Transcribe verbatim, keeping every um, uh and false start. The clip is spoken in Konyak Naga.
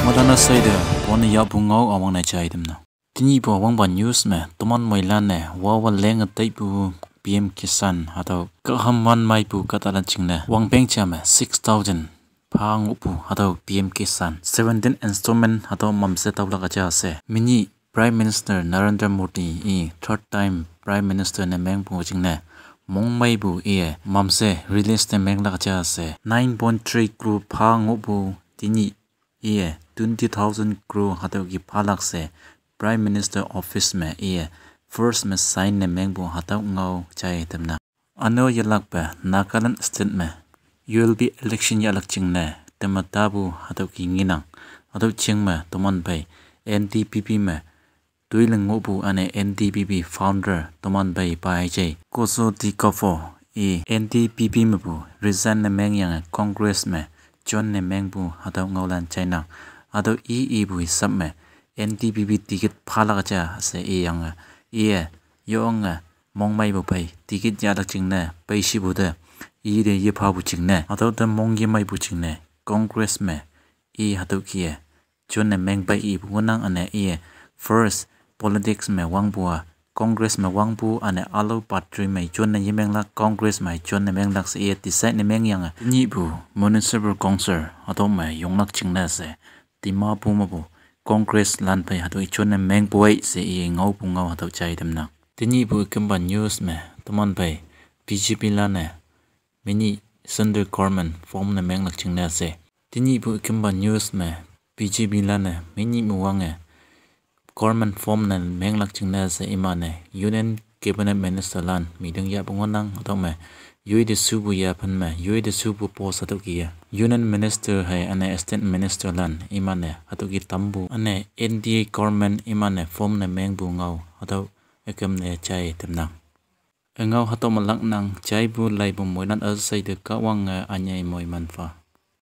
Moilana seide, pone yahpu ngao üwangne jai tamnang. Tenyihpu üwangpa news me toman moilan-e wawa lenge taipu P M Kisan hatüo kaham wanmeipu kahtalan jingne wangpeng ja me six thousand pha ngohpu hatüo P M Kisan seventeen installment hatüo mamshe taolak ja she menyih Prime Minister Narendra Modi i third time Prime Minister ne mengpu jingne mongmeipu iye mamshe release ne menglak ja she nine point three crore pha ngohpu tenyih iye twenty thousand crore hatüo ki phalak she Prime Minister Office me iye first me sign ne mengpu hatüo ngao jai tamnang. Üne-o yelakpe Nagaland State me U L B election yahlak jingne teme tapu hatüo ki ngenang. Hatüo jing me toman phei N D P P me toiling ngohpu üne N D P P founder toman phei pa jai Kozo Dikafo i N D P P mepu resign ne mengyange Congress me join ne mengpu hatüo ngaolan jainang. Hatüo i ipu hisap me N D P P ticket phalak ja she iyange iye yonge mongmeipu phei ticket yahlak jingne peishipu te ite yephapu jingne hatüo te mong yemeipu jingne Congress me i hatüo kih-e join ne mengpei ipu ngohnang. Üne iye first politics me wangpu-a Congress me wangpu üne ülao party me join ne yemenglak Congress me join ne menglak she iye decide ne mengyange tenyihpu Municipal Council hatüo me yonglak jingne she Dimapur mepu Congress lan phei hatüo i join ne mengpu ei she iye ngaopu ngao hatüo jai tamnang. Tenyihpu ükempa news me toman phei B J P lan-e menyih central government form ne menglak jingne she. Tenyihpu ükempa news me B J P lan-e menyih me wange government form ne menglak jingne she iman-e Union Cabinet Minister lan meeting yahpu ngohnang. Hatüo me yoi te shupu yaphen me yoi te shupu post hatüo kih-e Union Minister hei üne State Minister lan iman-e hatüo ki tampu üne N D A government iman-e form ne mengpu ngao hatüo ükem ne jai tamnang. Üngao hatüo me laknang. Jaipu laipu moilan üsheite Kahwange ünyei moiman pha.